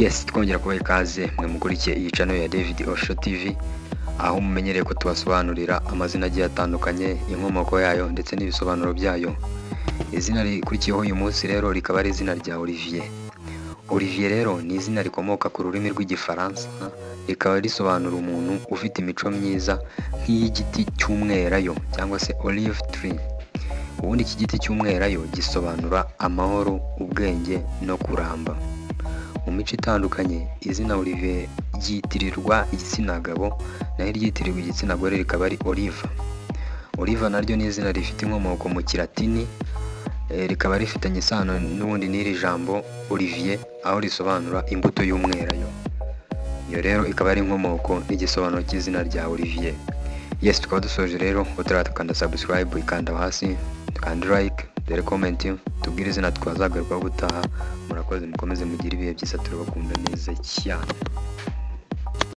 Yes, twongera kubaha ikaze mwe mukurikiye iyi channel ya David Official TV, aho mumenyereye ko tubasobanurira amazina agiye atandukanye, inkomoko yayo ndetse n'ibisobanuro byayo. Izina rikurikiyeho uyu munsi rero rikaba ari izina rya Olivier. Olivier rero ni izina rikomoka ku rurimi rw'Igifaransa, rikaba risobanura umuntu ufite imico myiza nk'iy'igiti cy'umwelayo cyangwa se olive tree. Ubundi iki giti cy'umwelayo gisobanura amahoro, ubwenge no kuramba. Mu mico itandukanye, izina Olivier ryitirirwa igitsina gabo, naho iryitirirwa igitsina gore rikaba ari Oliva. Oliva naryo ni izina rifite inkomoko mu Kilatini, rikaba rifitanye isano n'ubundi n'iri jambo Olivier, aho risobanura imbuto y'umwelayo. Iyo rero ikaba ari inkomoko n'igisobanuro cy'izina rya Olivier. Yes, tukaba dusoje rero, utarakanda subscribe ikanda hasi, kandi like, dore comment, tubwire izina twazagarukaho ubutaha. Murakoze, mukomeze mugire ibihe byiza, turabakunda neza cyane.